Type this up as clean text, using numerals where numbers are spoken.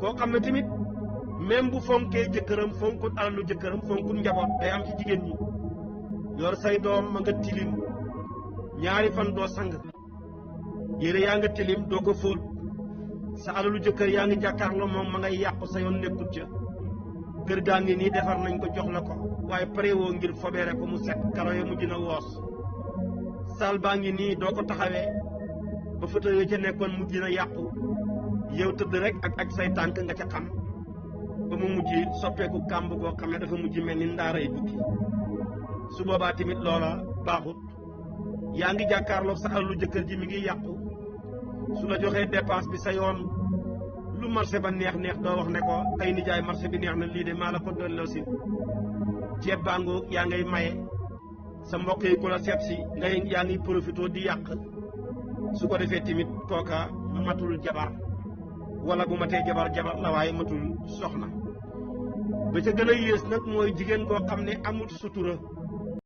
koo xam ne tamit même bu fonkee jëkkëram fonkut alalu jëkkëram fonkut njaboot day am ci jigéen ñi yor say doom ma nga tilim ñaari fan doo sang yére yaa nga tilim doo ko fóot sa alalu jëkkër yaa ngi jàkkaarloo moom ma ngay yàqu sa yoon nekkut ca kër gaa ngi nii defar nañ ko jox la ko waaye pare woo ngir fobeere ko mu set karo ya mujj na woos saal baa ngi nii doo ko taxawee ba fauteuil ya ca nekkoon mujj na yàqu yow tëdd rek ak say tànk nga ca xam ba mu mujj soppeeku kàmb goo xam ne dafa mujj mel ni ndaaray bukki su boobaa tamit loola baaxut yaa ngi jàkkaarloog sa alalu jëkkër ji mi ngi yàqu su la joxee dépense bi sa yoon lu marché ba neex neex doo wax ne ko ay nijaay marché bi neex na lii de maa la ko delloo si ceeb bàngoog yaa ngay maye sa mbokk yi ku la seet si yaa ngi profité di yàq su ko defee tamit kooka matul jabar wala bu matee jabar la waaye matul soxna ba ca gën a yées nag mooy jigéen koo xam ne amul sutura